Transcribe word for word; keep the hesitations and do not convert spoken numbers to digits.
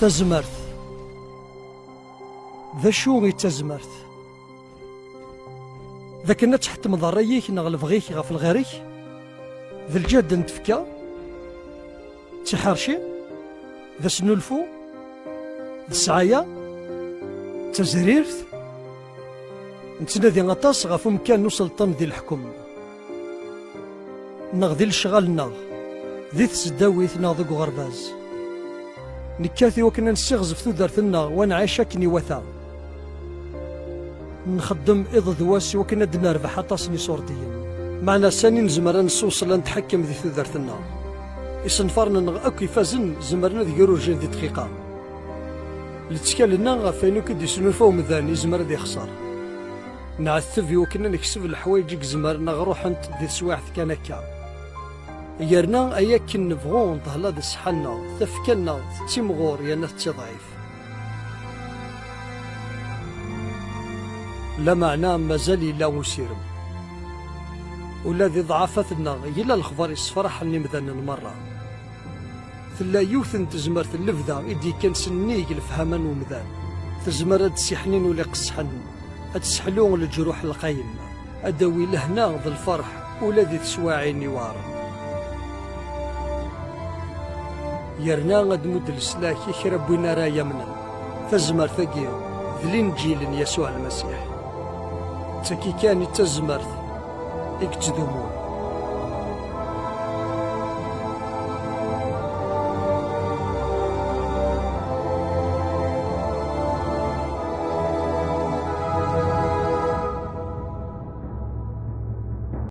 Tazmert. D acu i d tazmert? D akken ad tḥettmeḍ ṛṛay-ik neɣ lebɣi-k ɣef lɣir-ik? D lǧehd n tfekka? D tiḥerci? D asnulfu? D ssɛaya? D tazrirt? Nettnadi aṭas ɣef umkan n uselṭan di leḥkem, neɣ di lecɣal-nneɣ, di tesdawit neɣ deg uɣerbaz. Nekkat i wakken ad nessiɣzef tudert-nneɣ u ad nɛic akken iwata. Nxeddem iḍ d wass i wakken ad d-nerbeḥ aṭas n iṣurdiyen. Meɛna sani nezmer ad nessewṣel ad netḥekkem di tudert-nneɣ? Isenfaren-nneɣ akk ifazen zemren ad grurjen di dqiqa. Lettkal-nneɣ ɣef wayen akk i d-yesnulfa umdan izmer ad ixṣer. Nɛetteb i wakken ad nekseb leḥwayeǧ i izemren ad ɣ-ruḥent di teswiɛt kan akka. Yerna ay akken nebɣu, ṭṭhla d ṣṣeḥḥa-nneɣ, tafekka-nneɣ tettimɣur yerna tettiḍɛif. Lameɛna mazal yella usirem. Ula di ḍɛafat-nneɣ yella lexbar yessefraḥen imdanen merra. Tella yiwet n tezmert n lebda i d-yekkan s nnig lefhama n umdan. Tezmer ad d-ssiḥnin ul iqeṣṣḥen, ad tesseḥlu leǧruḥ lqayen, ad d-tawi lehna d lferḥ ula di teswaɛin iweɛren. Yerna ad d-mudd leslak i kra n win ara yamnen. Tazmert-agi d Linǧil n Yasuɛ Lmasiḥ. D tagi kan i d tazmert i yettdumun.